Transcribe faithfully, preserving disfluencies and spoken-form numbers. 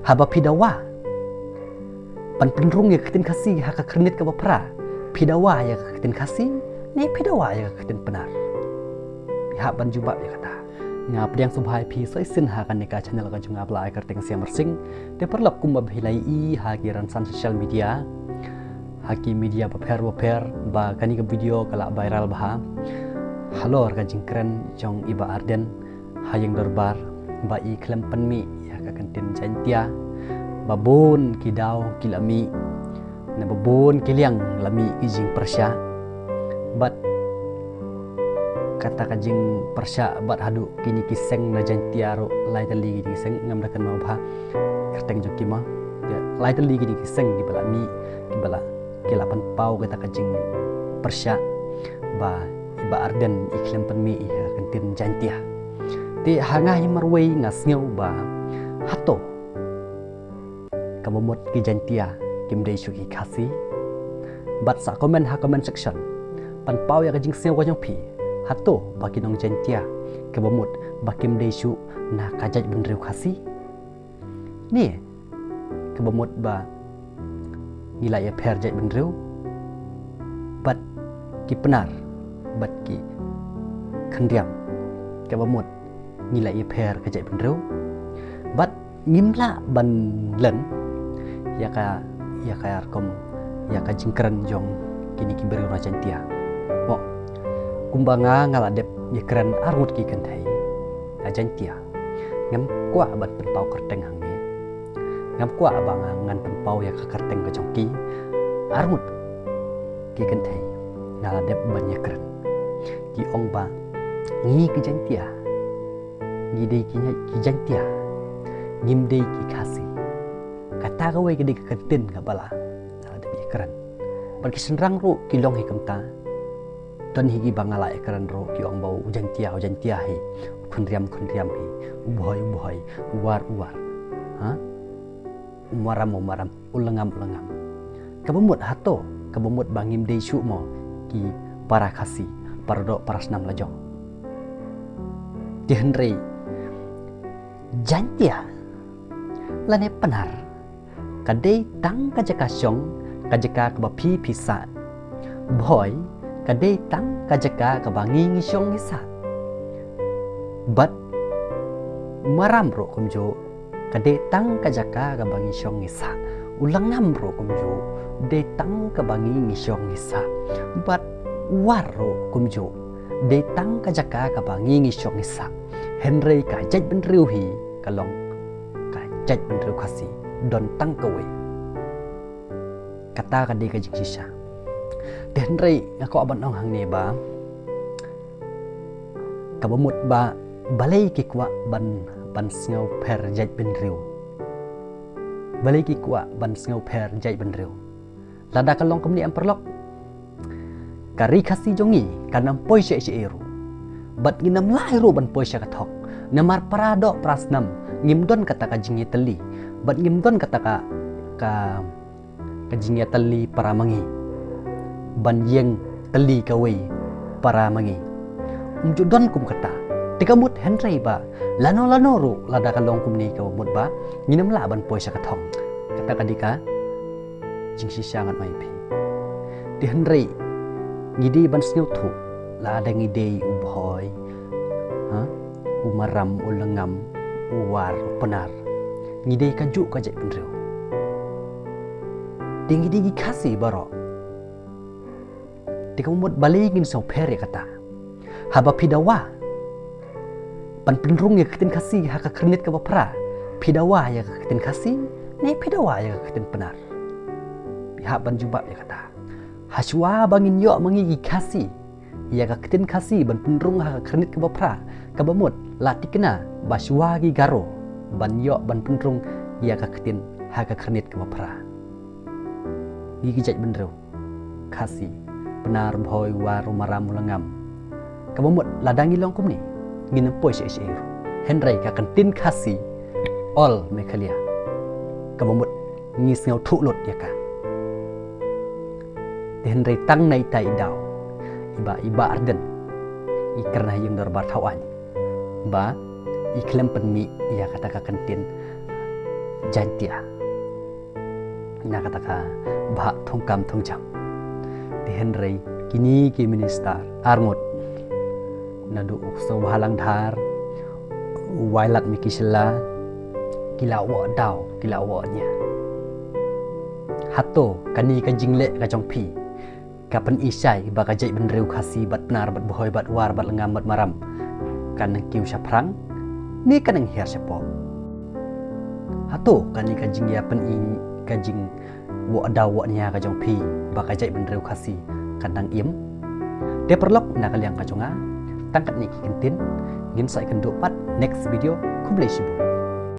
Haba phi dawa ban pynrung ïa ka ktien Khasi ha ka khyrnit kaba phra, phi dawa ïa ka ktien Khasi ne phi dawa ïa ka ktien Pnar? Phi hap ban jubab ïa kata. Nga pdiang sngewbha ïa phi sa shisien ha kane ka channel ka jong nga ba la ai kyrteng Siam Marsing. Te paralok, kumba phi la ïohi ha ki rynsan social media, ha ki media bapher bapher, ba kane ka video ka la viral bha halor ka jingkren jong i Bah Ardent ha ïing dorbar ba i khlem pynmih ïa ka ktien Jaiñtia, ba bun ki daw ki la mih, na ba bun ki liang la mih ki jingpyrshah. Bad kata ka jingpyrshah bad haduh kine ki seng na Jaiñtia ruh, lai tylli kine ki seng, ngam da kynmaw bha kyrteng jong ki ma. Ïa, lai tylli kine ki seng kiba la mih, kiba la, ki la pynpaw kata ka jingpyrshah ba i Bah Ardent i khlem pynmih ïa ka ktien Jaiñtia. Te ha nga hi marwei nga sngew ba hato kaba mut ki Jaiñtia kim dei shuh ki Khasi? Bad sa comment ha comment section, pynpaw ïa ka jingsngew ka jong phi, hato ba ki nong Jaiñtia kaba mut ba kim dei shuh na ka jaitbynriew Khasi? Ne kaba mut ba ngi la ïapher jaitbynriew bad ki Pnar bad ki Khynriam, kaba mut ngi la ïapher ka jaitbynriew bad ngim lah ban len ïa ka, ïa ka rukom, ïa ka jingkren jong kine ki briew na Jaiñtia? Mo, kumba nga, nga la dep ïakren arngut ki kynthei na Jaiñtia. Ngam kwah ban pynpaw kyrteng hangne. Ngam kwah ba nga, ngan pynpaw ïa ka kyrteng ka jong ki. Arngut ki kynthei nga la dep ban ïakren. Ki ong ba ngi ki Jaiñtia, ngi dei ki, ki Jaiñtia, ngim dei ki Khasi. Kata kawei ka dei ka ktien kaba la, la dep ïakren. Bad ki shynrang ruh ki long hi kumta. Don hi kiba nga la ïakren ruh ki ong ba u Jaiñtia, u Jaiñtia hi, u Khynriam, u Khynriam hi, u Bhoi, u Bhoi, u War, u War. Ha? U Maram, u Maram, u Lyngngam, u Lyngngam. Kaba mut hato kaba mut ba ngim dei shuh mo ki para Khasi, para doh para snam la jong? Te hynrei Jaiñtia lane Pnar ka dei tang ka jaka shong, ka jaka kaba phi phi sah. Bhoi ka dei tang ka jaka kaba ngi ngi shong ngi sah. Bad Maram ruh kumjuh, ka dei tang ka jaka kaba ngi shong ngi sah. U Lyngngam ruh kumjuh, dei tang kaba ngi ngi shong ngi sah. Bad War ruh kumjuh, dei tang ka jaka kaba ngi ngi shong ngi sah. Hynrei ka jaitbynriew hi ka long ka jaitbynriew Khasi, don tang kawei. Kata ka dei ka jingshisha. Te hynrei nga kwah ban ong hangne ba kaba mut ba balei ki kwah ban, ban sngewpher jaitbynriew? Balei ki kwah ban sngewpher jaitbynriew? Lada ka long kumne em paralok, ka ri Khasi jong ngi kan ym poi sha ei sha ei ruh. Bad ngin ym lah ruh ban poi sha ka thong. Namar para doh para snam ngim don kata ka jingïatylli. Bad ngim don kata ka, ka, ka jingïatylli para ma ngi ban ïeng tylli kawei para ma ngi. Ym ju don kum kata. Te ka mut hynrei ba lano lano ruh lada ka long kumne kaba mut ba ngin ym lah ban poi sha ka thong. Kata ka dei ka jingshisha ngan ong ïa phi. Te hynrei ngi dei ban sngewthuh, lada ngi dei u Bhoi, ha, u Maram, u Lyngngam, u War, u Pnar, ngi dei kajuh ka jaitbynriew. Te ngi dei ki Khasi baroh. Te ka mut balei ngin sngewpher ïa kata? Haba phi dawa ban pynrung ïa ka ktien Khasi ha ka khyrnit kaba phra, phi dawa ïa ka ktien Khasi ne phi dawa ïa ka ktien Pnar? Phi hap ban jubab ïa kata. Hashwa ba ngin ïoh ma ngi ki Khasi ïa ka ktien Khasi ban pynrung ha ka khyrnit kaba phra, kaba mut la thikna ba shwa ki Garo ban ïoh ban pynrung ïa ka ktien ha ka khyrnit kaba phra. Ngi ki jaitbynriew Khasi, Pnar, Bhoi, War, u Maram, u Lyngngam. Kaba mut lada ngi long kumne, ngin ym poi sha ei sha ei ruh. Hynrei ka ktien Khasi, All Meghalaya, kaba mut ngi sngewthuh lut ïa ka. Te hynrei tang na ita i daw, i Bah, i Bah Ardent i kren ha ïing dorbar thaw aiñ ba i khlem pynmih ïa kata ka ktien Jaintia. Na kata ka bhah thongkam thongjam. Te hynrei kine ki minister arngut, naduh u Sniawbhalang Dhar, u Wailadmiki Shylla, ki la wad daw, ki la wad nia. Hato kane ka jingleh ka jong phi, ka pyni shai ba ka jaitbynriew Khasi bad Pnar bad Bhoi bad War bad Lyngngam bad Maram kan nang kiew shaphrang ne kan nang hiar shapoh? Hato kane ka jingïapyni, ka jingwad daw wad nia ka jong phi ba ka jaitbynriew Khasi kan nang im? Te paralok, na ka liang ka jong nga, tang katne ki kyntien. Ngin sa ïakynduh pat next video. Khublei shibun.